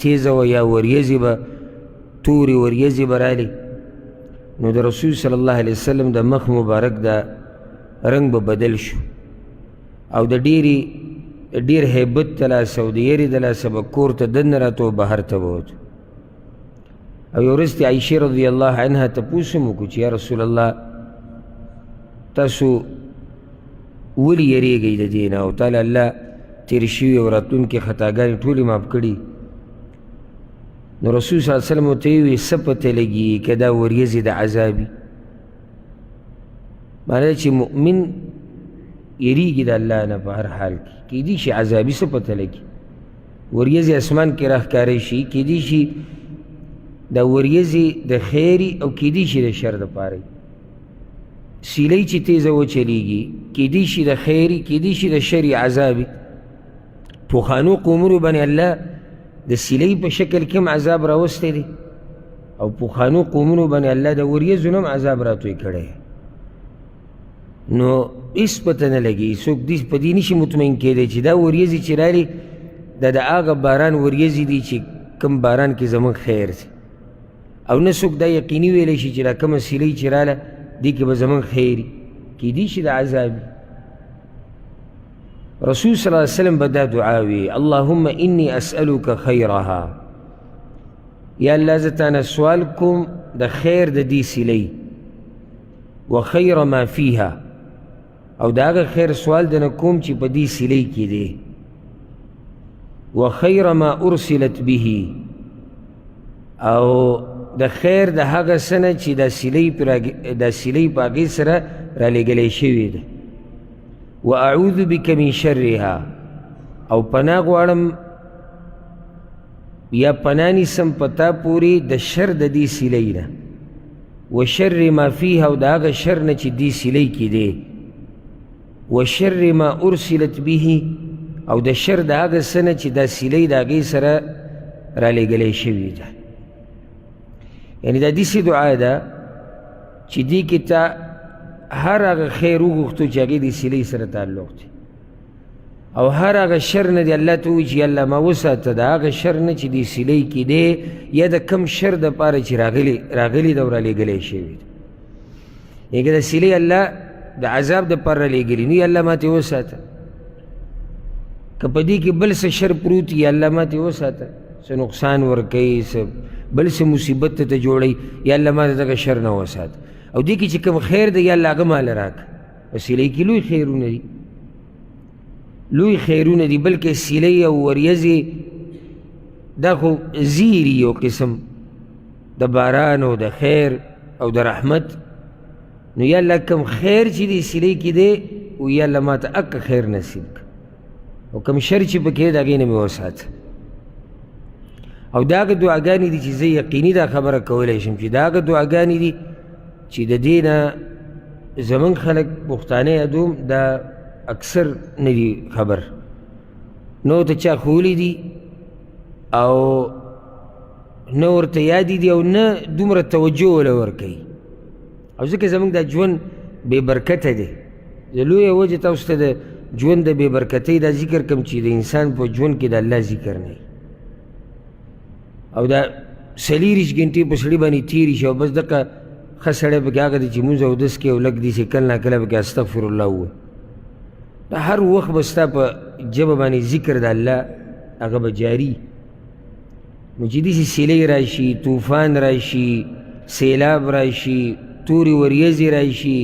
تیزه وه یا وریځې به تورې وریځې به رالې، نو د رسول صلی الله علیه وسلم د مخ مبارک د رنګ به بدل شو او د ډېر هیبت د لاسه او د یرې د لاسه به کور ته دننه راتو او بهر ته به وتو. او یو ورځ ترې عایشې رضی الله عنها تپوس هم وکړو چې یا رسول الله تاسو ولې یریږئ د دې نه، او تاله الله تېر شوي او راتلونکې خطاګانې ټولې معاف کړي؟ نو رسول صلی الله علیه وسلم ورته وویل څه پته لګي که دا وریځې د عذاب وي؟ معنی دا چې مؤمن یریږي د الله نه په هر حال کې، کیدی شي عذابي څه پته لګي، وریځې اسمان کې راښکاره شي، کیدی شي دا وریځې د خیري او کیدی شي د شر دپاره. سیلۍ چې تیزه وچلیږي کیدی شي د خیري، کیدی شي د شري عذابي. پخوانو قومونو باندې الله د سیلۍ په شکل کې هم عذاب راوستی دی او پخوانو قومونو باندې الله د وریځو نه هم عذاب راتوی کړی. نو هېڅ پته نه لګي، څوک دې په دې نشي مطمئن کېدی چې دا وریځې چې رالي دا د هغه باران وریځې دي چې کوم باران کې زموږ خیر دی، او نه څوک دا یقیني ویلی شي چې دا کومه سیلۍ چې راله دې کې به زموږ خیر وي، کیدی شي د عذاب وي. رسول صلی الله علیه وسلم به دا دعا وي، اللهم انی اسألک خیرها، یا الله زه تا نه سوال کوم د خیر د دې سیلۍ، وخیر ما فیها، او د هغه خیر سوال د نه کوم چې په دې سیلۍ کې دی، وخیر ما ارسلت به، او د خیر د هغه څه نه چې دا سیلۍ په هغې سره رالیږلی شوې ده، واعوذ بک من شرها، او پناه غواړم یا پناه نیسم په تا پورې د شر د دې سیلۍ نه، وشر ما فیها، او د هغه شر نه چې دې سیلۍ کې دی، وشر ما ارسلت به، او د شر د هغه څه نه چې دا سیلۍ د هغې سره رالیږلی شوې ده. یعنې دا داسې دعا ده چې دې کې تا هر هغه خیر وغوښتو چې هغې د سیلۍ سره تعلق دی، او هر هغه شر نه دی الله ته ووایي چې الله ما وساته د هغه شر نه چې دې سیلۍ کې دی، یا د کم شر دپاره چې راغلی ده او رالیږلی شوی دی. یعنې که د سیلۍ الله د عذاب دپاره رالیږلي نو یا الله ما ترې وساته، که په دې کې بل څه شر پروت یا الله ما ترې وساته، څه نقصان ورکوي، څه بل څه مصیبت ته جوړوي، یا الله ما د دغه شر نه وساته. او دې کې چې کوم خیر دی یا الله هغه ماله راکړه. په سیلۍ کې لوی خیرونه دي، لوی خیرونه دي، بلکې سیلۍ او وریځې دا خو زیری یو قسم د باران او د خیر او د رحمت. نو یا الله کوم خیر چې دې سیلۍ کې دی او یا الله ما ته اکه خیر نصیب کړه، او کوم شر چې پکې د هغې نه مې وساته. او دا هغه دعاګانې دي چې زه یقیني دا خبره کولی شم چې دا هغه دعاګانې دي چې د دې نه زمونږ خلک پښتانه یادوم دا اکثر نه دي خبر، نه ورته چا ښوولي دي او نه ورته یادې دي او نه دومره توجه وله ورکوي. او ځکه زمونږ دا ژوند بې برکته دی. د لویه وجه تاسو ته د ژوند د بې برکتۍ دا ذکر کوم چې د انسان په ژوند کې د الله ذکر نه وي، او دا 24 ګنټې په سړي باندې تېرې شي او بس دقه ښه سړی پکې هغه دی چې لمونځ اودس کوي او لږ داسې کله ناکله پکې استغفر الله ووایي. دا هر وخت به ستا په ژبه باندې ذکر د الله هغه به جاري. نو چې داسې سیلۍ راشي، طوفان راشي، سیلاب راشي، تورې وریځې راشي،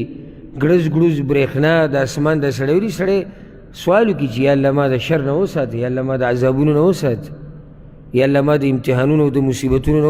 ګړز ګړوز برېښنا د اسمان د سړی ولي سړی سوال وکړي چې یا الله ما د شر نه وساته، یا الله ما د عذابونو نه وساته، یا الله ما د امتحانونو او د مصیبتونو نه.